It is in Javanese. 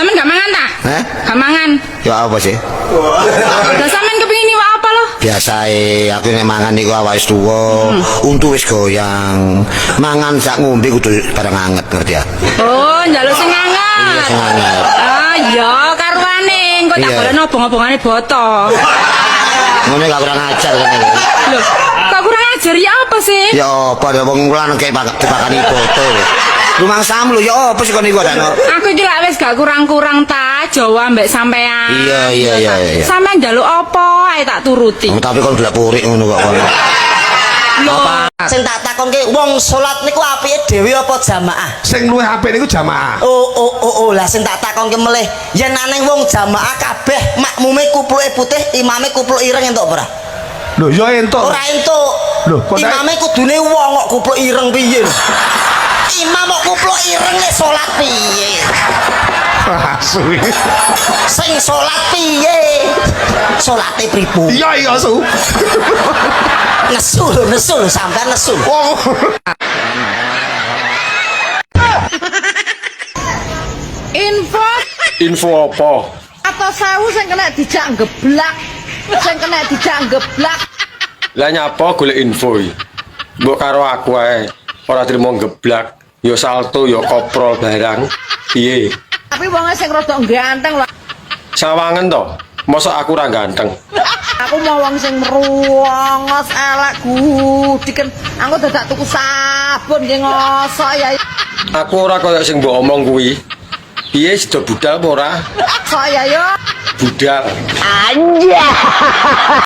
Sampeyan gak mangan ta? Hah? Gak mangan. Ya apa sih? Lah sampeyan kepengin iwak apa loh? Biasae aku nek mangan niku awake wis tuwa, untu wis goyang. Mangan sak ngombe kudu barang anget, ngerti ya? Oh, njaluk sing anget. Iya, sing anget. Ah, iya karuane engko tak Iya. golekno obong-obongane boto. Ngono gak kurang ajar kan iki. Loh, kok kurang ajar ya apa sih? Ya apa ada wong lanang kayak dipakani boto. Rumangsamu lho ya apa sih kon iku adakno? Aku iki lak wis gak kurang-kurang ta Jawa mbek sampean. Iya. Sampean njaluk apa ae tak turuti. Oh, tapi kon gelek purik ngono kok kon. Loh, Sing tak takonke wong salat niku apike dhewe apa jamaah? Sing luwih apik niku jamaah. Oh, lah sing tak takonke melih, yen aneng wong jamaah kabeh makmume kupluke putih, imame kupluk ireng entuk apa ora? Lho ya entuk. Ora entuk. Lho, kok tak- Imame kudune wong kok kupluk ireng piye lho? Imam kok kupluk ireng nek salat piye? Asu. Sing salat piye? Salate pripun? Iya su. Nesu lho, nesu lho, sampean nesu. Wong. Info Info apa? Atau sewu sing kena dijak geblak. Sing kena dijak geblak. Lah nyapa golek info iki? Mbok karo aku ae. Ora trimo geblak, ya salto ya koprol barang. Piye? Tapi wonge sing rada ganteng lho. Sawangen to? Mosok aku ora ganteng. Aku mau wong sing meruangos elek gudiken. Aku dadak tuku sabun nggih ngosok ya. Aku ora kaya sing mbok omong kuwi. Piye sida budal apa ora? Sok ya yo. Budal. Anjay.